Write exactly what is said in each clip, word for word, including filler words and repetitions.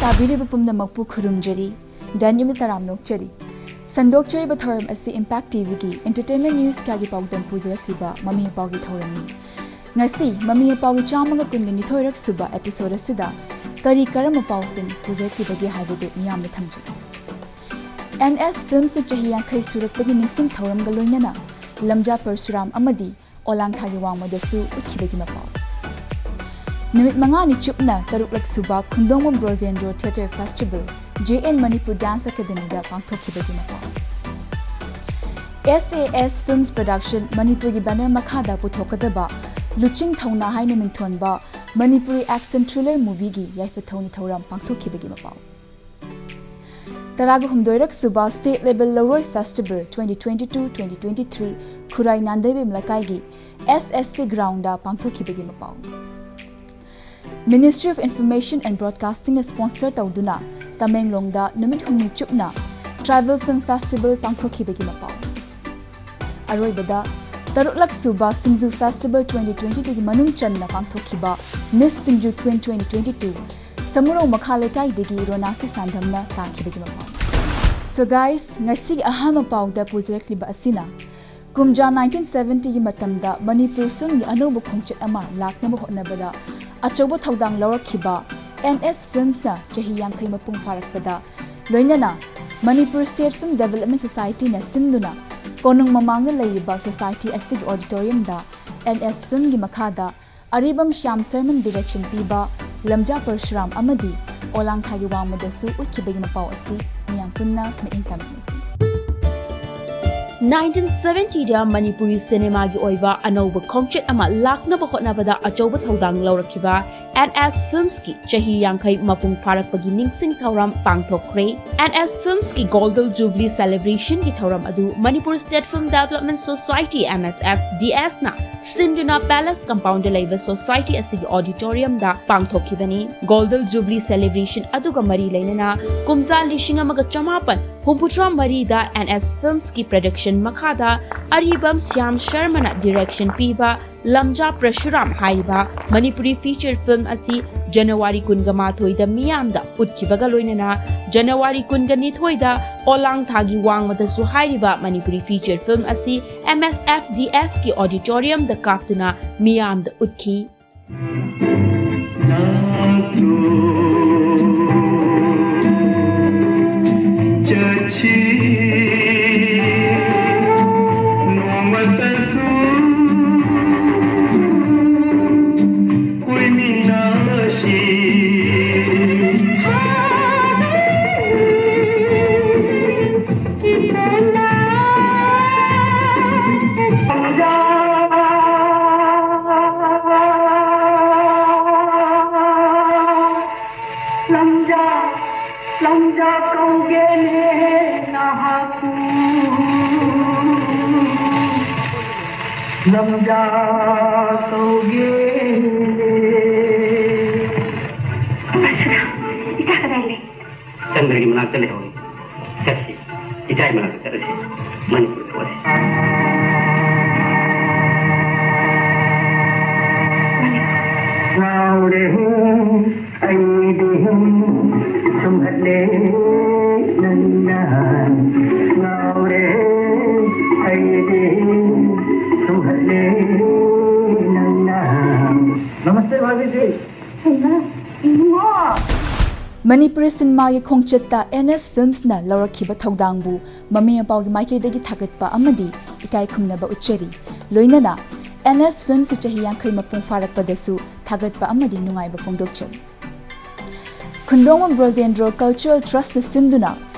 ꯇꯥꯕꯤꯔꯤꯕ ꯄꯨꯝꯅꯃꯛꯄꯨ ꯈꯨꯔꯨꯝꯖꯔꯤ꯫ ꯗꯦꯟꯌꯨꯝꯅ ꯇꯔꯥꯝꯅ ꯑꯣꯛꯆꯔꯤ꯫ ꯁꯟꯗꯣꯛꯆꯔꯤꯕ ꯊꯧꯔꯝ ꯑꯁꯤ Impact ꯇꯤꯚꯤꯒꯤ entertainment news ꯀꯌꯥꯒꯤ ꯄꯥꯎꯗꯝ ꯄꯨꯖꯔꯛꯂꯤꯕ ꯃꯃꯤ ꯃꯄꯥꯎꯒꯤ ꯊꯧꯔꯝꯅꯤ꯫ ꯉꯁꯤ ꯃꯃꯤ ꯃꯄꯥꯎꯒꯤ ꯆꯥꯝꯃꯒ ꯀꯨꯟꯒ ꯅꯤꯊꯣꯏꯔꯛ ꯁꯨꯕ episode ꯑꯁꯤꯗ ꯀꯔꯤ ꯀꯔꯝꯕ ꯄꯥꯎꯁꯤꯡ ꯄꯨꯖꯔꯛꯂꯤꯕꯒꯦ ꯍꯥꯏꯕꯗꯨ ꯃꯤꯌꯥꯝꯗ ꯊꯝꯖꯒꯦ꯫ ꯑꯦꯟ ꯑꯦꯁ ꯐꯤꯜꯝꯁꯅ ꯆꯍꯤ ꯌꯥꯡꯈꯩ ꯁꯨꯔꯛꯄꯒꯤ ꯅꯤꯡꯁꯤꯡ ꯊꯧꯔꯝꯒ ꯂꯣꯏꯅꯅ ꯂꯝꯖꯥ ꯄꯔꯁꯨꯔꯥꯝ ꯑꯃꯗꯤ ꯑꯣꯂꯥꯡꯊꯥꯒꯤ ꯋꯥꯡꯃꯗꯁꯨ ꯎꯠꯈꯤꯕꯒꯤ ꯃꯄꯥꯎ꯫ ꯅꯨꯃꯤꯠ ꯃꯉꯥꯅꯤ ꯆꯨꯞꯅ ꯇꯔꯨꯛꯂꯛ ꯁꯨꯕ Khundongbam Brojendro Theatre Festival, J N Manipur Dance Academyꯗ ꯄꯥꯡꯊꯣꯛꯈꯤꯕꯒꯤ ꯃꯄꯥꯎ꯫ S A S Films Production ꯃꯅꯤꯄꯨꯔꯒꯤ banner ꯃꯈꯥꯗ ꯄꯨꯊꯣꯛꯀꯗꯕ ꯂꯨꯆꯤꯡ ꯊꯧꯅꯥ ꯍꯥꯏꯅ ꯃꯤꯡꯊꯣꯟꯕ ꯃꯅꯤꯄꯨꯔꯤ action thriller movieꯒꯤ ꯌꯥꯏꯐ ꯊꯧꯅꯤ ꯊꯧꯔꯝ ꯄꯥꯡꯊꯣꯛꯈꯤꯕꯒꯤ ꯃꯄꯥꯎ꯫ ꯇꯔꯥꯒ ꯍꯨꯝꯗꯣꯏꯔꯛ ꯁꯨꯕ State Level ꯂꯧꯔꯣꯏ Festival twenty twenty-two twenty twenty-three ꯈꯨꯔꯥꯏ ꯅꯥꯟꯗꯩꯕꯦꯝ ꯂꯩꯀꯥꯏꯒꯤ ꯑꯦꯁ S C groundꯗ ꯄꯥꯡꯊꯣꯛꯈꯤꯕꯒꯤ ꯃꯄꯥꯎ꯫ Ministry of Information and Broadcastingꯅ sponsor ꯇꯧꯗꯨꯅ ꯇꯃꯦꯡꯂꯣꯡꯗ ꯅꯨꯃꯤꯠ ꯍꯨꯝꯅꯤ ꯆꯨꯞꯅ Tribal Film Festival ꯄꯥꯡꯊꯣꯛꯈꯤꯕꯒꯤ ꯃꯄꯥꯎ꯫ ꯑꯔꯣꯏꯕꯗ, ꯇꯔꯨꯛꯂꯛ ꯁꯨꯕ ꯁꯤꯡꯖꯨ Festival twenty twenty-twoꯒꯤ ꯃꯅꯨꯡ ꯆꯟꯅ ꯄꯥꯡꯊꯣꯛꯈꯤꯕ Miss Singju Queen twenty twenty-two Samurou ꯃꯈꯥ ꯂꯩꯀꯥꯏꯗꯒꯤ ꯔꯣꯅꯥꯁꯤ ꯁꯥꯟꯗꯝꯅ ꯇꯥꯈꯤꯕꯒꯤ ꯃꯄꯥꯎ꯫ So guys, ꯉꯁꯤꯒꯤ ꯑꯍꯥꯟꯕ ꯄꯥꯎꯗ ꯄꯨꯖꯔꯛꯂꯤꯕ ꯑꯁꯤꯅ, ꯀꯨꯝꯖꯥ nineteen seventyꯒꯤ ꯃꯇꯝꯗ ꯃꯅꯤꯄꯨꯔ filmꯒꯤ ꯑꯅꯧꯕ ꯈꯣꯡꯆꯠ ꯑꯃ ꯂꯥꯛꯅꯕ ꯍꯣꯠꯅꯕꯗ ꯑꯆꯧꯕ ꯊꯧꯗꯥꯡ ꯂꯧꯔꯛꯈꯤꯕ ꯑꯦꯟ ꯑꯦꯁ Filmsꯅ ꯆꯍꯤ ꯌꯥꯡꯈꯩ ꯃꯄꯨꯡ ꯐꯥꯔꯛꯄꯗ ꯂꯣꯏꯅꯅ Manipur State Film Development Societyꯅ ꯁꯤꯟꯗꯨꯅ ꯀꯣꯅꯨꯡ ꯃꯃꯥꯡꯗ ꯂꯩꯔꯤꯕ society ꯑꯁꯤꯒꯤ auditoriumꯗ ꯑꯦꯟ ꯑꯦꯁ Filmꯒꯤ ꯃꯈꯥꯗ ꯑꯔꯤꯕꯝ ꯁ꯭ꯌꯥꯝ ꯁꯔꯃꯟ direction ꯄꯤꯕ ꯂꯝꯖꯥ ꯄꯔꯁꯨꯔꯥꯝ ꯑꯃꯗꯤ ꯑꯣꯂꯥꯡꯊꯥꯒꯤ ꯋꯥꯡꯃꯗꯁꯨ ꯎꯠꯈꯤꯕꯒꯤ ꯃꯄꯥꯎ ꯑꯁꯤ ꯃꯤꯌꯥꯝ ꯄꯨꯟꯅ ꯃꯤꯠꯌꯦꯡ ꯇꯥꯃꯤꯟꯅꯁꯤ꯫ Nineteen seventyꯗ ꯃꯅꯤꯄꯨꯔꯤ ꯁꯤꯅꯦꯃꯥꯒꯤ ꯑꯣꯏꯕ ꯑꯅꯧꯕ ꯈꯣꯡꯆꯠ ꯑꯃ ꯂꯥꯛꯅꯕ ꯍꯣꯠꯅꯕꯗ ꯑꯆꯧꯕ ꯊꯧꯗꯥꯡ ꯂꯧꯔꯛꯈꯤꯕ ꯑꯦꯟ ꯑꯦꯁ Filmsꯀꯤ ꯆꯍꯤ ꯌꯥꯡꯈꯩ ꯃꯄꯨꯡ ꯐꯥꯔꯛꯄꯒꯤ ꯅꯤꯡꯁꯤꯡ ꯊꯧꯔꯝ ꯄꯥꯡꯊꯣꯛꯈ꯭ꯔꯦ꯫ ꯑꯦꯟ ꯑꯦꯁ Filmsꯀꯤ Golden Jubilee Celebrationꯒꯤ ꯊꯧꯔꯝ ꯑꯗꯨ Manipur State Film Development Society, M S F D Sꯅ ꯁꯤꯟꯗꯨꯅ Palace Compoundꯗ ꯂꯩꯕ society ꯑꯁꯤꯒꯤ auditoriumꯗ ꯄꯥꯡꯊꯣꯛꯈꯤꯕꯅꯤ꯫ Golden Jubilee Celebration ꯑꯗꯨꯒ ꯃꯔꯤ ꯂꯩꯅꯅ ꯀꯨꯝꯖꯥ ꯂꯤꯁꯤꯡ ꯑꯃꯒ ꯆꯃꯥꯄꯟ ꯍꯨꯝꯐꯨꯇꯔꯥ ꯃꯔꯤꯗ ꯑꯦꯟ ꯑꯦꯁ Filmsꯀꯤ production ꯃꯈꯥꯗ ꯑꯔꯤꯕꯝ ꯁ꯭ꯌꯥꯝ ꯁꯔꯃꯅ direction ꯄꯤꯕ ꯂꯝꯖꯥ ꯄ꯭ꯔꯁꯨꯔꯥꯝ ꯍꯥꯏꯔꯤꯕ ꯃꯅꯤꯄꯨꯔꯤ feature film ꯑꯁꯤ ꯖꯅꯋꯥꯔꯤ ꯀꯨꯟꯒ ꯃꯥꯊꯣꯏꯗ ꯃꯤꯌꯥꯝꯗ ꯎꯠꯈꯤꯕꯒ ꯂꯣꯏꯅꯅ ꯖꯅꯋꯥꯔꯤ ꯀꯨꯟꯒ ꯅꯤꯊꯣꯏꯗ ꯑꯣꯂꯥꯡ ꯊꯥꯒꯤ ꯋꯥꯡꯃꯗꯁꯨ ꯍꯥꯏꯔꯤꯕ ꯃꯅꯤꯄꯨꯔꯤ feature film ꯑꯁꯤ M S F D S ꯀꯤ auditorium ꯗ ꯀꯥꯞꯇꯨꯅ ꯃꯤꯌꯥꯝꯗ ꯎꯠꯈꯤ꯫ ꯂꯝꯖꯥ, ꯂꯝꯖꯥ ꯀꯧꯒꯦꯅꯦ ꯅꯍꯥꯛꯄꯨ꯫ ꯂꯝꯖꯥ ꯀꯧꯒꯦꯅꯦ꯫ ꯄ꯭ꯔꯁꯨꯔꯥꯝ, ꯏꯆꯥ ꯀꯗꯥꯏ ꯂꯩ? ꯆꯟꯗ꯭ꯔꯒꯤ ꯃꯅꯥꯛꯇ ꯂꯩꯍꯧꯔꯤ꯫ ꯆꯠꯁꯤ, ꯏꯆꯥꯒꯤ ꯃꯅꯥꯛꯇ ꯆꯠꯂꯁꯤ꯫ ꯃꯅꯤꯄꯨꯔ ꯊꯣꯛꯑꯁꯤ꯫ ꯉꯥꯎꯔꯦ ꯑꯩꯗꯤ ꯁꯨꯝꯍꯠꯂꯦ ꯅꯪꯅ꯫ ꯉꯥꯎꯔꯦ ꯑꯩꯗꯤ ꯁꯨꯝꯍꯠꯂꯦ ꯅꯪꯅ꯫ नमस्ते भाभी जी। ꯃꯅꯤꯄꯨꯔꯤ ꯁꯤꯅꯦꯃꯥꯒꯤ ꯈꯣꯡꯆꯠꯇ N S Films ꯅ ꯂꯧꯔꯛꯈꯤꯕ ꯊꯧꯗꯥꯡꯕꯨ ꯃꯃꯤ ꯃꯄꯥꯎꯒꯤ ꯃꯥꯏꯀꯩꯗꯒꯤ ꯊꯥꯒꯠꯄ ꯑꯃꯗꯤ ꯏꯀꯥꯏ ꯈꯨꯝꯅꯕ ꯎꯠꯆꯔꯤ꯫ ꯂꯣꯏꯅꯅ N S Films ꯆꯍꯤ ꯌꯥꯡꯈꯩ ꯃꯄꯨꯡ ꯐꯥꯔꯛꯄꯗꯁꯨ ꯊꯥꯒꯠꯄ ꯑꯃꯗꯤ ꯅꯨꯡꯉꯥꯏꯕ ꯐꯣꯡꯗꯣꯛꯆꯔꯤ꯫ ꯈꯨꯟꯗꯣꯡꯕꯝ ꯕ꯭ꯔꯣꯖꯦꯟꯗ꯭ꯔꯣ Cultural Trust ꯅ ꯁꯤꯟꯗꯨꯅ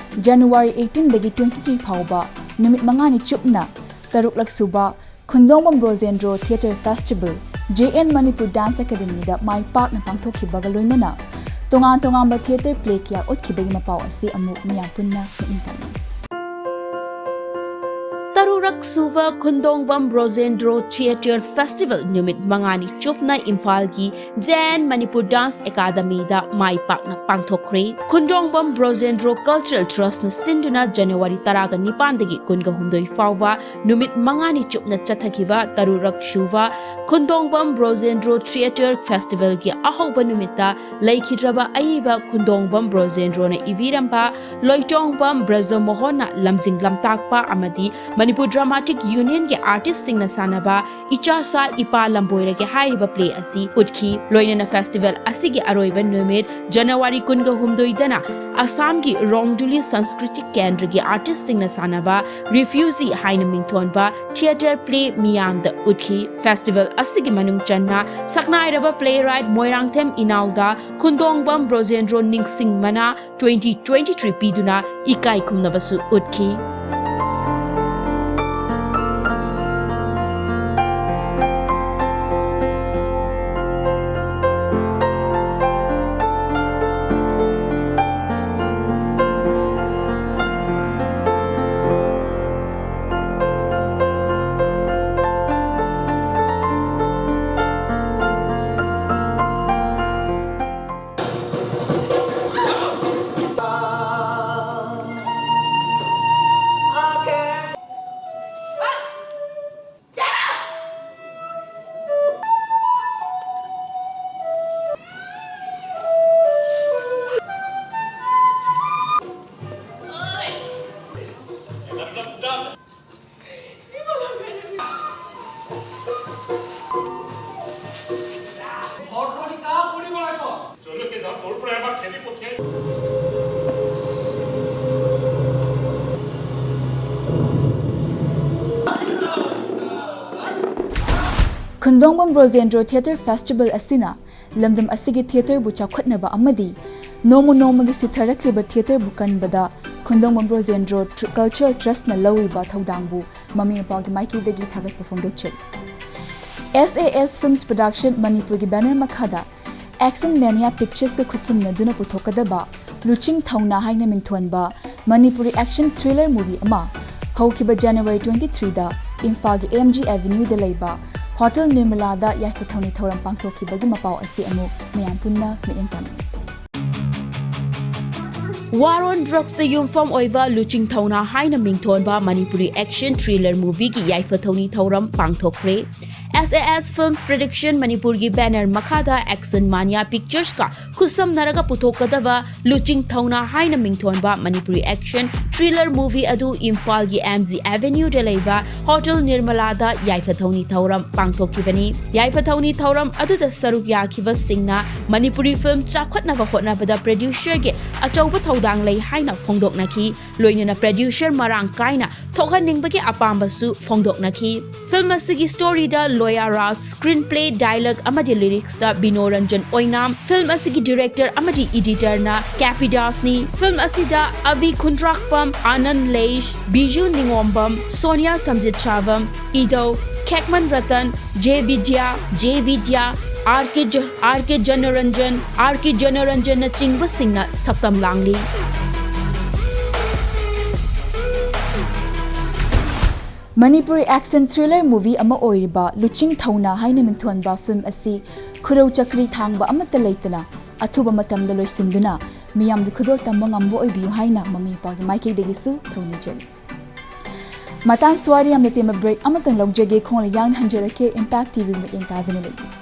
January eighteen ꯗꯒꯤ twenty three ꯐꯥꯎꯕ ꯅꯨꯃꯤꯠ ꯃꯉꯥꯅꯤ ꯆꯨꯞꯅ ꯇꯔꯨꯛꯂꯛ ꯁꯨꯕ Khundongbam Brojendro Theatre Festival, J N Manipur Dance Academy ꯗ ꯃꯥꯏ ꯄꯥꯛꯅ ꯄꯥꯡꯊꯣꯛꯈꯤꯕꯒ ꯂꯣꯏꯅꯅ ꯇꯣꯉꯥꯟ ꯇꯣꯉꯥꯟꯕ theatre play ꯀꯌꯥ ꯎꯠꯈꯤꯕꯒꯤ ꯃꯄꯥꯎ ꯑꯁꯤ ꯑꯃꯨꯛ ꯃꯤꯌꯥꯝ ꯄꯨꯟꯅ ꯃꯤꯠꯌꯦꯡ ꯇꯥꯟꯅꯁꯤ꯫ ꯇꯔꯨꯛꯔꯛ ꯁꯨꯕ ꯈꯨꯟꯗꯣꯡꯕꯝ ꯕ꯭ꯔꯣꯖꯦꯟꯗ꯭ꯔꯣ ꯊꯤꯌꯦꯇꯔ ꯐꯦꯁꯇꯤꯚꯦꯜ ꯅꯨꯃꯤꯠ ꯃꯉꯥꯅꯤ ꯆꯨꯞꯅ ꯏꯝꯐꯥꯜꯒꯤ ꯖꯦ ꯑꯦꯟ ꯃꯅꯤꯄꯨꯔ ꯗꯥꯟꯁ ꯑꯦꯀꯥꯗꯃꯤꯗ ꯃꯥꯏ ꯄꯥꯛꯅ ꯄꯥꯡꯊꯣꯛꯈ꯭ꯔꯦ꯫ ꯈꯨꯟꯗꯣꯡꯕꯝ ꯕ꯭ꯔꯣꯖꯦꯟꯗ꯭ꯔꯣ ꯀꯜꯆꯔꯦꯜ ꯇ꯭ꯔꯁꯅ ꯁꯤꯟꯗꯨꯅ ꯖꯅꯋꯥꯔꯤ ꯇꯔꯥꯒ ꯅꯤꯄꯥꯟꯗꯒꯤ ꯀꯨꯟꯒ ꯍꯨꯝꯗꯣꯏ ꯐꯥꯎꯕ ꯅꯨꯃꯤꯠ ꯃꯉꯥꯅꯤ ꯆꯨꯞꯅ ꯆꯠꯊꯈꯤꯕ ꯇꯔꯨꯛꯔꯛ ꯁꯨꯕ ꯈꯨꯟꯗꯣꯡꯕꯝ ꯕ꯭ꯔꯣꯖꯦꯟꯗ꯭ꯔꯣ ꯊꯤꯌꯦꯇꯔ ꯐꯦꯁꯇꯤꯚꯦꯜꯒꯤ ꯑꯍꯧꯕ ꯅꯨꯃꯤꯠꯇ ꯂꯩꯈꯤꯗ꯭ꯔꯕ ꯑꯏꯕ ꯈꯨꯟꯗꯣꯡꯕꯝ ꯕ꯭ꯔꯣꯖꯦꯟꯗ꯭ꯔꯣꯅ ꯏꯕꯤꯔꯝꯕ ꯂꯣꯏꯇꯣꯡꯕꯝ ꯕ꯭ꯔꯖꯃꯣꯍꯣꯟꯅ ꯂꯝꯖꯤꯡ ꯂꯝꯇꯥꯛꯄ ꯑꯃꯗꯤ ꯃꯅꯤꯄꯨꯔ ꯗ꯭ꯔꯃꯥꯇꯤꯛ ꯌꯨꯅꯤꯌꯟꯒꯤ ꯑꯥꯔꯇꯤꯁꯁꯤꯡꯅ ꯁꯥꯟꯅꯕ ꯏꯆꯥ ꯁꯥ ꯏꯄꯥ ꯂꯝꯕꯣꯏꯔꯒꯦ ꯍꯥꯏꯔꯤꯕ ꯄ꯭ꯂꯦ ꯑꯁꯤ ꯎꯠꯈꯤ꯫ ꯂꯣꯏꯅꯅ ꯐꯦꯁꯇꯤꯚꯦꯜ ꯑꯁꯤꯒꯤ ꯑꯔꯣꯏꯕ ꯅꯨꯃꯤꯠ ꯖꯅꯋꯥꯔꯤ ꯀꯨꯟꯒ ꯍꯨꯝꯗꯣꯏꯗꯅ ꯑꯁꯥꯝꯒꯤ ꯔꯣꯡꯗꯨꯂꯤ ꯁꯪꯁꯀ꯭ꯔꯤꯇꯤ ꯀꯦꯟꯗ꯭ꯔꯒꯤ ꯑꯥꯔꯇꯤꯁꯁꯤꯡꯅ ꯁꯥꯟꯅꯕ ꯔꯤꯐ꯭ꯌꯨꯖꯤ ꯍꯥꯏꯅ ꯃꯤꯡꯊꯣꯟꯕ ꯊꯤꯌꯦꯇꯔ ꯄ꯭ꯂꯦ ꯃꯤꯌꯥꯝꯗ ꯎꯠꯈꯤ꯫ ꯐꯦꯁꯇꯤꯚꯦꯜ ꯑꯁꯤꯒꯤ ꯃꯅꯨꯡ ꯆꯟꯅ ꯁꯛꯅꯥꯏꯔꯕ ꯄ꯭ꯂꯦ ꯔꯥꯏꯠ ꯃꯣꯏꯔꯥꯡꯊꯦꯝ ꯏꯅꯥꯎꯗ ꯈꯨꯟꯗꯣꯡꯕꯝ ꯕ꯭ꯔꯣꯖꯦꯟꯗ꯭ꯔꯣ ꯅꯤꯡꯁꯤꯡ ꯃꯅꯥ ꯇ꯭ꯋꯦꯟꯇꯤ ꯇ꯭ꯋꯦꯟꯇꯤ ꯊ꯭ꯔꯤ ꯄꯤꯗꯨꯅ ꯏꯀꯥꯏ ꯈꯨꯝꯅꯕꯁꯨ ꯎꯠꯈꯤ꯫ ꯈꯨꯟꯗꯣꯡꯕꯝ ꯕ꯭ꯔꯣꯖꯦꯟꯗ꯭ꯔꯣ ꯊꯤꯌꯦꯇꯔ ꯐꯦꯁꯇꯤꯚꯦꯜ ꯑꯁꯤꯅ ꯂꯝꯗꯝ ꯑꯁꯤꯒꯤ ꯊꯤꯌꯦꯇꯔꯕꯨ ꯆꯥꯎꯈꯠꯅꯕ ꯑꯃꯗꯤ ꯅꯣꯡꯃ ꯅꯣꯡꯃꯒꯤ ꯁꯤꯊꯔꯛꯂꯤꯕ ꯊꯤꯌꯦꯇꯔꯕꯨ ꯀꯟꯕꯗ ꯈꯨꯟꯗꯣꯡꯕꯝ ꯕ꯭ꯔꯣꯖꯦꯟꯗ꯭ꯔꯣ ꯇ꯭ꯔ-, ꯀꯜꯆꯔꯦꯜ ꯇ꯭ꯔꯁꯅ ꯂꯧꯔꯤꯕ ꯊꯧꯗꯥꯡꯕꯨ ꯃꯃꯤ ꯃꯄꯥꯒꯤ ꯃꯥꯏꯀꯩꯗꯒꯤ ꯊꯥꯒꯠꯄ ꯐꯣꯡꯗꯣꯛꯆꯔꯤ꯫ ꯑꯦꯁ ꯑꯦ ꯑꯦꯁ ꯐꯤꯜꯝꯁ ꯄ꯭ꯔꯣꯗꯛꯁꯟ ꯃꯅꯤꯄꯨꯔꯒꯤ ꯕꯦꯅꯔ ꯃꯈꯥꯗ ꯑꯦꯛꯁꯟ ꯃꯦꯅꯤꯌꯥ ꯄꯤꯛꯆꯔꯁꯀ ꯈꯨꯠꯁꯝꯅꯗꯨꯅ ꯄꯨꯊꯣꯛꯀꯗꯕ ꯂꯨꯆꯤꯡ ꯊꯧꯅꯥ ꯍꯥꯏꯅ ꯃꯤꯡꯊꯣꯟꯕ ꯃꯅꯤꯄꯨꯔꯤ ꯑꯦꯛꯁꯟ ꯊ꯭ꯔꯤꯂꯔ ꯃꯨꯚꯤ ꯑꯃ ꯍꯧꯈꯤꯕ January twenty threeꯗ ꯏꯝꯐꯥꯜꯒꯤ M G Avenueꯗ ꯂꯩꯕ ꯍꯣꯇꯦꯜ ꯅꯤꯔꯃꯂꯥꯗ ꯌꯥꯏꯐ ꯊꯧꯅꯤ ꯊꯧꯔꯝ ꯄꯥꯡꯊꯣꯛꯈꯤꯕꯒꯤ ꯃꯄꯥꯎ ꯑꯁꯤ ꯑꯃꯨꯛ ꯃꯌꯥꯝ ꯄꯨꯟꯅ ꯃꯤꯠꯌꯦꯡ ꯇꯥꯃꯤꯟꯅꯁꯤ꯫ War on Drugsꯇ ꯌꯨꯝꯐꯝ ꯑꯣꯏꯕ ꯂꯨꯆꯤꯡ ꯊꯧꯅꯥ ꯍꯥꯏꯅ ꯃꯤꯡꯊꯣꯟꯕ ꯃꯅꯤꯄꯨꯔꯤ action thriller movieꯒꯤ ꯌꯥꯏꯐ ꯊꯧꯅꯤ ꯊꯧꯔꯝ ꯄꯥꯡꯊꯣꯛꯈ꯭ꯔꯦ꯫ S A S Films Production ꯃꯅꯤꯄꯨꯔꯒꯤ banner ꯃꯈꯥꯗ Action Mania Picturesꯀ ꯈꯨꯠꯁꯝꯅꯔꯒ ꯄꯨꯊꯣꯛꯀꯗꯕ ꯂꯨꯆꯤꯡ ꯊꯧꯅꯥ ꯍꯥꯏꯅ ꯃꯤꯡꯊꯣꯟꯕ ꯃꯅꯤꯄꯨꯔꯤ action thriller movie ꯑꯗꯨ ꯏꯝꯐꯥꯜꯒꯤ M G Avenueꯗ ꯂꯩꯕ ꯍꯣꯇꯦꯜ ꯅꯤꯔꯃꯂꯥꯗ ꯌꯥꯏꯐ ꯊꯧꯅꯤ ꯊꯧꯔꯝ ꯄꯥꯡꯊꯣꯛꯈꯤꯕꯅꯤ꯫ ꯌꯥꯏꯐ ꯊꯧꯅꯤ ꯊꯧꯔꯝ ꯑꯗꯨꯗ ꯁꯔꯨꯛ ꯌꯥꯈꯤꯕꯁꯤꯡꯅ ꯃꯅꯤꯄꯨꯔꯤ film ꯆꯥꯎꯈꯠꯅꯕ ꯍꯣꯠꯅꯕꯗ producerꯒꯤ ꯑꯆꯧꯕ ꯊꯧꯗꯥꯡ ꯂꯩ ꯍꯥꯏꯅ ꯐꯣꯡꯗꯣꯛꯅꯈꯤ꯫ ꯂꯣꯏꯅꯅ producer ꯃꯔꯥꯡ ꯀꯥꯏꯅ ꯊꯣꯛꯍꯟꯅꯤꯡꯕꯒꯤ ꯑꯄꯥꯝꯕꯁꯨ ꯐꯣꯡꯗꯣꯛꯅꯈꯤ꯫ Film ꯑꯁꯤꯒꯤ storyꯗ ꯂꯣꯌꯥ ꯔꯥꯖ, screenplay, dialogue ꯑꯃꯗꯤ lyricsꯇ ꯕꯤꯅꯣ ꯔꯟꯖꯟ ꯑꯣꯏꯅꯥꯝ, film ꯑꯁꯤꯒꯤ director ꯑꯃꯗꯤ editorꯅ ꯀꯦꯄꯤ ꯗꯥꯁꯅꯤ꯫ Film ꯑꯁꯤꯗ ꯑꯚꯤ ꯈꯨꯟꯗ꯭ꯔꯥꯛꯄꯝ, ꯑꯥꯅꯟꯗ ꯂꯩꯁ, ꯕꯤꯖꯨ ꯅꯤꯉꯣꯝꯕꯝ, ꯁꯣꯅꯤꯌꯥ ꯁꯝꯖꯤꯠ ꯁꯥꯕꯝ, ꯏꯗꯧ, ꯈꯦꯛꯃꯟ ꯔꯇꯟ, ꯖꯦ ꯕꯤꯗ꯭ꯌꯥ, ꯖꯦ ꯕꯤꯗ꯭ꯌꯥ, R K ꯖ-, R K ꯖꯅꯔꯟꯖꯟ, R K ꯖꯅꯔꯟꯖꯟꯅꯆꯤꯡꯕꯁꯤꯡꯅ ꯁꯛꯇꯝ ꯂꯥꯡꯂꯤ꯫ ꯃꯅꯤꯄꯨꯔꯤ action thriller movie ꯑꯃ ꯑꯣꯏꯔꯤꯕ ꯂꯨꯆꯤꯡ ꯊꯧꯅꯥ ꯍꯥꯏꯅ ꯃꯤꯡꯊꯣꯟꯕ film ꯑꯁꯤ ꯈꯨꯔꯧ ꯆꯀ꯭ꯔꯤ ꯊꯥꯡꯕ ꯑꯃꯠꯇ ꯂꯩꯇꯅ ꯑꯊꯨꯕ ꯃꯇꯝꯗ ꯂꯣꯏꯁꯤꯟꯗꯨꯅ ꯃꯤꯌꯥꯝꯗ ꯈꯨꯗꯣꯜ ꯇꯝꯕ ꯉꯝꯕ ꯑꯣꯏꯕꯤꯌꯨ ꯍꯥꯏꯅ ꯃꯃꯤ ꯃꯄꯥꯒꯤ ꯃꯥꯏꯀꯩꯗꯒꯤꯁꯨ ꯊꯧꯅꯤꯖꯔꯤ꯫ ꯃꯇꯥꯡ ꯁ꯭ꯋꯥꯏꯗ ꯌꯥꯝꯅ ꯇꯦꯟꯕ break ꯑꯃꯇꯪ ꯂꯧꯖꯒꯦ, ꯈꯣꯡꯂꯩ ꯌꯥꯡꯅ ꯍꯟꯖꯔꯛꯀꯦ꯫ Impact T V ꯃꯤꯠꯌꯦꯡ ꯇꯥꯗꯨꯅ ꯂꯩꯕꯤꯌꯨ꯫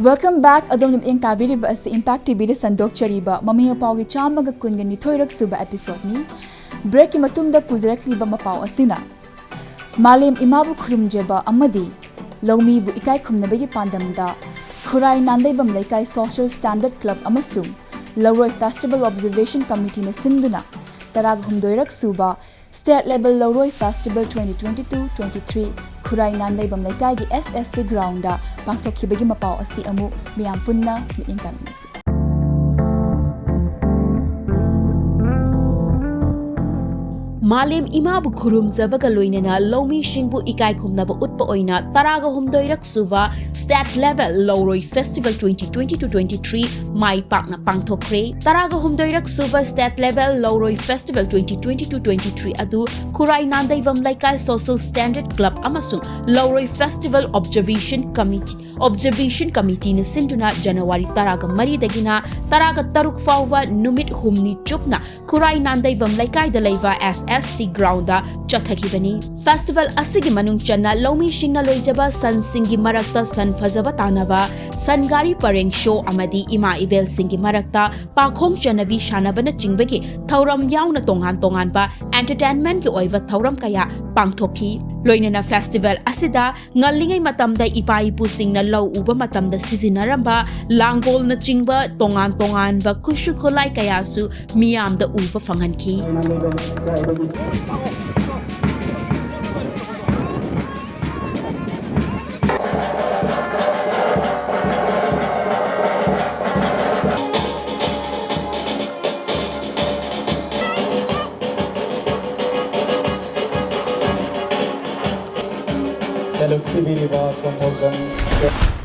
Welcome back. ꯑꯗꯣꯝꯅ ꯃꯤꯠꯌꯦꯡ ꯇꯥꯕꯤꯔꯤꯕ ꯑꯁꯤ Impact ꯇꯤꯚꯤꯗ ꯁꯟꯗꯣꯛꯆꯔꯤꯕ ꯃꯃꯤ ꯃꯄꯥꯎꯒꯤ ꯆꯥꯝꯃꯒ ꯀꯨꯟꯒ ꯅꯤꯊꯣꯏꯔꯛ ꯁꯨꯕ episode ꯅꯤ꯫ Break ꯀꯤ ꯃꯇꯨꯡꯗ ꯄꯨꯖꯔꯛꯂꯤꯕ ꯃꯄꯥꯎ ꯑꯁꯤꯅ ꯃꯥꯂꯦꯝ ꯏꯃꯥꯕꯨ ꯈꯨꯔꯨꯝꯖꯕ ꯑꯃꯗꯤ ꯂꯧꯃꯤꯕꯨ ꯏꯀꯥꯏ ꯈꯨꯝꯅꯕꯒꯤ ꯄꯥꯟꯗꯝꯗ ꯈꯨꯔꯥꯏ ꯅꯥꯟꯗꯩꯕꯝ ꯂꯩꯀꯥꯏ Social Standard Club ꯑꯃꯁꯨꯡ ꯂꯧꯔꯣꯏ Festival Observation Committee ꯅ ꯁꯤꯟꯗꯨꯅ ꯇꯔꯥꯒ ꯍꯨꯝꯗꯣꯏꯔꯛ ꯁꯨꯕ State Level ꯂꯧꯔꯣꯏ Festival twenty twenty-two twenty-three ꯈꯨꯔꯥꯏ ꯅꯥꯟꯗꯩꯕꯝ ꯂꯩꯀꯥꯏꯒꯤ S S C ground ꯗ ꯄꯥꯡꯊꯣꯛꯈꯤꯕꯒꯤ ꯃꯄꯥꯎ ꯑꯁꯤ ꯑꯃꯨꯛ ꯃꯤꯌꯥꯝ ꯄꯨꯟꯅ ꯃꯤꯠꯌꯦꯡ ꯇꯥꯃꯤꯟꯅꯁꯤ꯫ ꯃꯥꯂꯦꯝ ꯏꯃꯥꯕꯨ ꯈꯨꯔꯨꯝꯖꯕꯒ ꯂꯣꯏꯅꯅ ꯂꯧꯃꯤꯁꯤꯡꯕꯨ ꯏꯀꯥꯏ ꯈꯨꯝꯅꯕ ꯎꯠꯄ ꯑꯣꯏꯅ ꯇꯔꯥꯒ ꯍꯨꯝꯗꯣꯏꯔꯛ ꯁꯨꯕ State Level ꯂꯧꯔꯣꯏ Festival twenty twenty-two twenty-three ꯃꯥꯏ ꯄꯥꯛꯅ ꯄꯥꯡꯊꯣꯛꯈ꯭ꯔꯦ꯫ ꯇꯔꯥꯒ ꯍꯨꯝꯗꯣꯏꯔꯛ ꯁꯨꯕ State Level ꯂꯧꯔꯣꯏ Festival twenty twenty-two twenty-three ꯑꯗꯨ ꯈꯨꯔꯥꯏ ꯅꯥꯟꯗꯩꯕꯝ ꯂꯩꯀꯥꯏ Social Standard Club ꯑꯃꯁꯨꯡ ꯂꯧꯔꯣꯏ Festival Observation Committee, Observation Committee ꯅ ꯁꯤꯟꯗꯨꯅ ꯖꯅꯋꯥꯔꯤ ꯇꯔꯥꯒ ꯃꯔꯤꯗꯒꯤꯅ ꯇꯔꯥꯒ ꯇꯔꯨꯛ ꯐꯥꯎꯕ ꯅꯨꯃꯤꯠ ꯍꯨꯝꯅꯤ ꯆꯨꯞꯅ ꯈꯨꯔꯥꯏ ꯅꯥꯟꯗꯩꯕꯝ ꯂꯩꯀꯥꯏꯗ ꯂꯩꯕ S S C ground ꯗ ꯆꯠꯊꯈꯤꯕꯅꯤ꯫ Festival ꯑꯁꯤꯒꯤ ꯃꯅꯨꯡ ꯆꯟꯅ ꯂꯧꯃꯤꯁꯤꯡꯅ ꯂꯣꯏꯖꯕ ꯁꯟꯁꯤꯡꯒꯤ ꯃꯔꯛꯇ ꯁꯟ ꯐꯖꯕ ꯇꯥꯟꯅꯕ, ꯁꯟ ꯒꯥꯔꯤ ꯄꯔꯦꯡ show ꯑꯃꯗꯤ ꯏꯃꯥ ꯏꯕꯦꯜꯁꯤꯡꯒꯤ ꯃꯔꯛꯇ ꯄꯥꯈꯣꯡ ꯆꯟꯅꯕꯤ ꯁꯥꯟꯅꯕꯅꯆꯤꯡꯕꯒꯤ ꯊꯧꯔꯝ ꯌꯥꯎꯅ ꯇꯣꯉꯥꯟ ꯇꯣꯉꯥꯟꯕ entertainment ꯀꯤ ꯑꯣꯏꯕ ꯊꯧꯔꯝ ꯀꯌꯥ ꯄꯥꯡꯊꯣꯛꯈꯤ꯫ ꯂꯣꯏꯅꯅ festival ꯑꯁꯤꯗ ꯉꯜꯂꯤꯉꯩ ꯃꯇꯝꯗ ꯏꯄꯥ ꯏꯄꯨꯁꯤꯡꯅ ꯂꯧ ꯎꯕ ꯃꯇꯝꯗ ꯁꯤꯖꯤꯟꯅꯔꯝꯕ ꯂꯥꯡꯒꯣꯜꯅꯆꯤꯡꯕ ꯇꯣꯉꯥꯟ ꯇꯣꯉꯥꯟꯕ ꯈꯨꯠꯁꯨ ꯈꯨꯠꯂꯥꯏ ꯀꯌꯥꯁꯨ ꯃꯤꯌꯥꯝꯗ ꯎꯕ ꯐꯪꯍꯟꯈꯤ꯫ Salute ꯄꯤꯕꯤꯔꯤꯕ ꯀꯣꯟꯊꯧꯖꯝ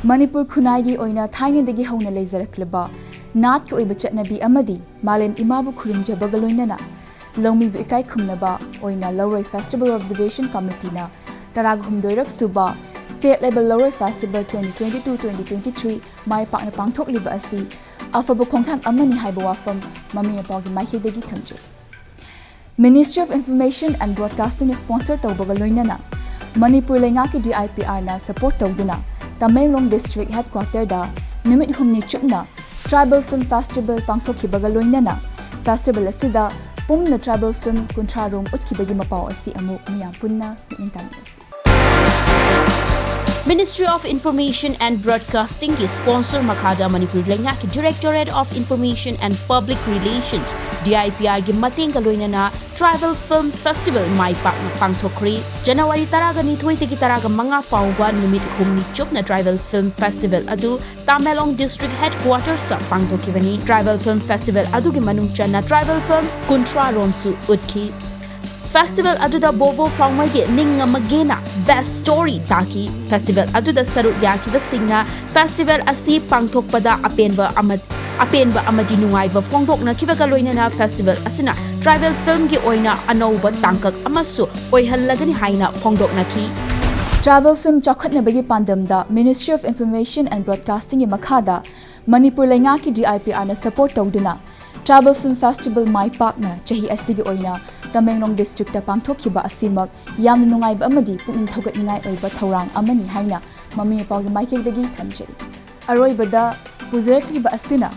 ꯃꯅꯤꯄꯨꯔ ꯈꯨꯟꯅꯥꯏꯒꯤ ꯑꯣꯏꯅ ꯊꯥꯏꯅꯗꯒꯤ ꯍꯧꯅ ꯂꯩꯖꯔꯛꯂꯕ ꯅꯥꯠꯀꯤ ꯑꯣꯏꯕ ꯆꯠꯅꯕꯤ ꯑꯃꯗꯤ ꯃꯥꯂꯦꯝ ꯏꯃꯥꯕꯨ ꯈꯨꯔꯨꯝꯖꯕꯒ ꯂꯣꯏꯅꯅ ꯂꯧꯃꯤꯕꯨ ꯏꯀꯥꯏ ꯈꯨꯝꯅꯕ ꯑꯣꯏꯅ ꯂꯧꯔꯣꯏ Festival Observation Committee ꯅ ꯇꯔꯥꯒ ꯍꯨꯝꯗꯣꯏꯔꯛ ꯁꯨꯕ State Level ꯂꯧꯔꯣꯏ Festival twenty twenty-two twenty twenty-three ꯃꯥꯏ ꯄꯥꯛꯅ ꯄꯥꯡꯊꯣꯛꯂꯤꯕ ꯑꯁꯤ ꯑꯐꯕ ꯈꯣꯡꯊꯥꯡ ꯑꯃꯅꯤ ꯍꯥꯏꯕ ꯋꯥꯐꯝ ꯃꯃꯤ ꯃꯄꯥꯒꯤ ꯃꯥꯏꯀꯩꯗꯒꯤ ꯊꯝꯖꯩ꯫ Ministry of Information and Broadcasting ꯅ sponsor ꯇꯧꯕꯒ ꯂꯣꯏꯅꯅ ꯃꯅꯤꯄꯨꯔ ꯂꯩꯉꯥꯛꯀꯤ D I P R ꯅ support ꯇꯧꯗꯨꯅ ꯇꯃꯦꯡꯂꯣꯡ District Headquarter ꯗ ꯅꯨꯃꯤꯠ ꯍꯨꯝꯅꯤ ꯆꯨꯞꯅ Tribal Film Festival ꯄꯥꯡꯊꯣꯛꯈꯤꯕꯒ ꯂꯣꯏꯅꯅ festival ꯑꯁꯤꯗ ꯄꯨꯝꯅ tribal film ꯀꯨꯟꯊ꯭ꯔꯥ ꯔꯣꯝ ꯎꯠꯈꯤꯕꯒꯤ ꯃꯄꯥꯎ ꯑꯁꯤ ꯑꯃꯨꯛ ꯃꯤꯌꯥꯝ ꯄꯨꯟꯅ ꯃꯤꯠꯌꯦꯡ ꯇꯥꯃꯤꯟꯅꯁꯤ꯫ Ministry of Information and Broadcasting ꯒꯤ sponsor ꯃꯈꯥꯗ ꯃꯅꯤꯄꯨꯔ ꯂꯩꯉꯥꯛꯀꯤ Directorate of Information and Public Relations, D I P R ꯒꯤ ꯃꯇꯦꯡꯒ ꯂꯣꯏꯅꯅ Tribal Film Festival ꯃꯥꯏ ꯄꯥꯛꯅ ꯄꯥꯡꯊꯣꯛꯈ꯭ꯔꯦ꯫ ꯖꯅꯋꯥꯔꯤ ꯇꯔꯥꯒ ꯅꯤꯊꯣꯏꯗꯒꯤ ꯇꯔꯥꯒ ꯃꯉꯥ ꯐꯥꯎꯕ ꯅꯨꯃꯤꯠ ꯍꯨꯝꯅꯤ ꯆꯨꯞꯅ Tribal Film Festival ꯑꯗꯨ ꯇꯃꯦꯡꯂꯣꯡ District Headquarters ꯇ ꯄꯥꯡꯊꯣꯛꯈꯤꯕꯅꯤ꯫ Tribal Film Festival ꯑꯗꯨꯒꯤ ꯃꯅꯨꯡ ꯆꯟꯅ tribal film ꯀꯨꯟꯊ꯭ꯔꯥ ꯔꯣꯝꯁꯨ ꯎꯠꯈꯤ꯫ Festival ꯑꯗꯨꯗ ꯕꯣꯕꯣ ꯐꯥꯎꯃꯩꯒꯤ ꯅꯤꯡꯉꯝꯃꯒꯦꯅ Best Story ꯇꯥꯈꯤ꯫ Festival ꯑꯗꯨꯗ ꯁꯔꯨꯛ ꯌꯥꯈꯤꯕꯁꯤꯡꯅ festival ꯑꯁꯤ ꯄꯥꯡꯊꯣꯛꯄꯗ ꯑꯄꯦꯟꯕ ꯑꯃ-, ꯑꯄꯦꯟꯕ ꯑꯃꯗꯤ ꯅꯨꯡꯉꯥꯏꯕ ꯐꯣꯡꯗꯣꯛꯅꯈꯤꯕꯒ ꯂꯣꯏꯅꯅ festival ꯑꯁꯤꯅ tribal film ꯒꯤ ꯑꯣꯏꯅ ꯑꯅꯧꯕ ꯇꯥꯡꯀꯛ ꯑꯃꯁꯨ ꯑꯣꯏꯍꯜꯂꯒꯅꯤ ꯍꯥꯏꯅ ꯐꯣꯡꯗꯣꯛꯅꯈꯤ꯫ Tribal film ꯆꯥꯎꯈꯠꯅꯕꯒꯤ ꯄꯥꯟꯗꯝꯗ Ministry of Information and Broadcasting ꯒꯤ ꯃꯈꯥꯗ ꯃꯅꯤꯄꯨꯔ ꯂꯩꯉꯥꯛꯀꯤ D I P R ꯅ support ꯇꯧꯗꯨꯅ Tribal Film Festival ꯃꯥꯏ ꯄꯥꯛꯅ ꯆꯍꯤ ꯑꯁꯤꯒꯤ ꯑꯣꯏꯅ ꯇꯃꯦꯡꯂꯣꯡ District ꯇ ꯄꯥꯡꯊꯣꯛꯈꯤꯕ ꯑꯁꯤꯃꯛ ꯌꯥꯝꯅ ꯅꯨꯡꯉꯥꯏꯕ ꯑꯃꯗꯤ ꯄꯨꯛꯅꯤꯡ ꯊꯧꯒꯠꯅꯤꯡꯉꯥꯏ ꯑꯣꯏꯕ ꯊꯧꯔꯥꯡ ꯑꯃꯅꯤ ꯍꯥꯏꯅ ꯃꯃꯤ ꯃꯄꯥꯒꯤ ꯃꯥꯏꯀꯩꯗꯒꯤ ꯊꯝꯖꯔꯤ꯫ ꯑꯔꯣꯏꯕꯗ ꯄꯨꯖꯔꯛꯂꯤꯕ ꯑꯁꯤꯅ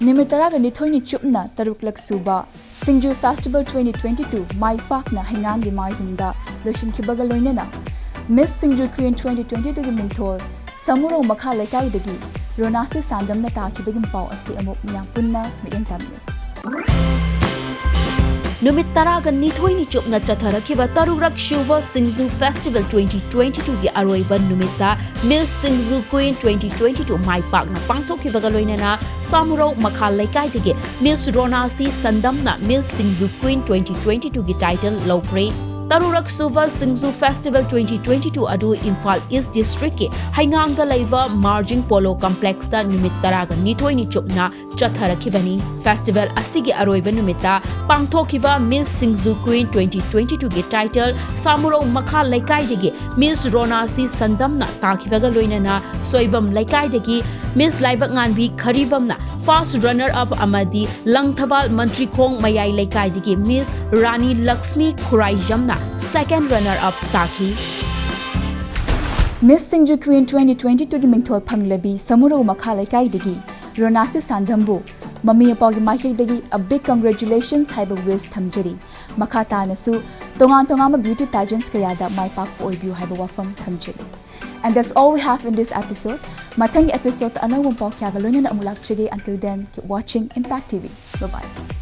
ꯅꯨꯃꯤꯠ ꯇꯔꯥꯒ ꯅꯤꯊꯣꯏꯅꯤ ꯆꯨꯞꯅ ꯇꯔꯨꯛꯂꯛ ꯁꯨꯕ ꯁꯤꯡꯖꯨ Festival twenty twenty-two ꯃꯥꯏ ꯄꯥꯛꯅ ꯍꯩꯉꯥꯡꯒꯤ ꯃꯥꯔꯖꯤꯡꯗ ꯂꯣꯏꯁꯤꯟꯈꯤꯕꯒ ꯂꯣꯏꯅꯅ Miss Singju Queen twenty twenty-two ꯒꯤ ꯃꯤꯡꯊꯣꯜ ꯁꯥꯃꯨꯔꯧ ꯃꯈꯥ ꯂꯩꯀꯥꯏꯗꯒꯤ ꯔꯣꯅꯥꯁꯤ ꯁꯥꯟꯗꯝꯅ ꯇꯥꯈꯤꯕꯒꯤ ꯄꯥꯎ ꯑꯁꯤ ꯑꯃꯨꯛ ꯃꯤꯌꯥꯝ ꯄꯨꯟꯅ ꯃꯤꯠꯌꯦꯡ ꯇꯥꯃꯤꯟꯅꯁꯤ꯫ ꯅꯨꯃꯤꯠ ꯇꯔꯥꯒ ꯅꯤꯊꯣꯏꯅꯤ ꯆꯨꯞꯅ ꯆꯠꯊꯔꯛꯈꯤꯕ ꯇꯔꯨꯛꯔꯛ ꯁꯨꯕ ꯁꯤꯡꯖꯨ Festival twenty twenty-two ꯒꯤ ꯑꯔꯣꯏꯕ ꯅꯨꯃꯤꯠꯇ Miss Singju Queen twenty twenty-two ꯃꯥꯏ ꯄꯥꯛꯅ ꯄꯥꯡꯊꯣꯛꯈꯤꯕꯒ ꯂꯣꯏꯅꯅ ꯁꯥꯃꯨꯔꯧ ꯃꯈꯥ ꯂꯩꯀꯥꯏꯗꯒꯤ Miss ꯔꯣꯅꯥꯁꯤ ꯁꯟꯗꯝꯅ Miss Singju Queen twenty twenty-two ꯒꯤ title ꯂꯧꯈ꯭ꯔꯦ꯫ ꯇꯔꯨꯛꯔꯛ ꯁꯨꯕ ꯁꯤꯡꯖꯨ Festival twenty twenty-two ꯑꯗꯨ ꯏꯝꯐꯥꯜ East District ꯀꯤ ꯍꯩꯉꯥꯡꯗ ꯂꯩꯕ ꯃꯥꯔꯖꯤꯡ ꯄꯣꯂꯣ ꯀꯝꯄ꯭ꯂꯦꯛꯁꯇ ꯅꯨꯃꯤꯠ ꯇꯔꯥꯒ ꯅꯤꯊꯣꯏꯅꯤ ꯆꯨꯞꯅ ꯆꯠꯊꯔꯛꯈꯤꯕꯅꯤ꯫ Festival ꯑꯁꯤꯒꯤ ꯑꯔꯣꯏꯕ ꯅꯨꯃꯤꯠꯇ ꯄꯥꯡꯊꯣꯛꯈꯤꯕ Miss Singju Queen twenty twenty-two ꯒꯤ title ꯁꯥꯃꯨꯔꯧ ꯃꯈꯥ ꯂꯩꯀꯥꯏꯗꯒꯤ Miss ꯔꯣꯅꯥꯁꯤ ꯁꯟꯗꯝꯅ ꯇꯥꯈꯤꯕꯒ ꯂꯣꯏꯅꯅ ꯁꯣꯏꯕꯝ ꯂꯩꯀꯥꯏꯗꯒꯤ Miss ꯂꯥꯏꯕꯛꯉꯥꯟꯕꯤ ꯈꯔꯤꯕꯝꯅ first runner up ꯑꯃꯗꯤ ꯂꯪꯊꯕꯥꯜ ꯃꯟꯇ꯭ꯔꯤꯈꯣꯡ ꯃꯌꯥꯏ ꯂꯩꯀꯥꯏꯗꯒꯤ Miss ꯔꯥꯅꯤ ꯂꯛꯁꯃꯤ ꯈꯨꯔꯥꯏꯖꯝꯅ second runner up ꯇꯥꯈꯤ꯫ Miss Singju Queen twenty twenty-twoꯒꯤ ꯃꯤꯡꯊꯣꯜ ꯐꯪꯂꯕꯤ ꯁꯃꯨꯔꯧ ꯃꯈꯥ ꯂꯩꯀꯥꯏꯗꯒꯤ ꯔꯣꯅꯥꯁꯤ ꯁꯥꯟꯗꯝꯕꯨ ꯃꯃꯤ ꯃꯄꯥꯒꯤ ꯃꯥꯏꯀꯩꯗꯒꯤ a big congratulations ꯍꯥꯏꯕ wish ꯊꯝꯖꯔꯤ꯫ ꯃꯈꯥ ꯇꯥꯅꯁꯨ ꯇꯣꯉꯥꯟ ꯇꯣꯉꯥꯟꯕ beauty pageants ꯀꯌꯥꯗ ꯃꯥꯏ ꯄꯥꯛꯄ ꯑꯣꯏꯕꯤꯌꯨ ꯍꯥꯏꯕ ꯋꯥꯐꯝ ꯊꯝꯖꯔꯤ꯫ And that's all we have in this episode. ꯃꯊꯪꯒꯤ episode ꯑꯅꯧꯕ ꯄꯥꯎ ꯀꯌꯥꯒ ꯂꯣꯏꯅꯅ ꯑꯃꯨꯛ ꯂꯥꯛꯆꯒꯦ. Until then, keep watching Impact T V. Bye bye.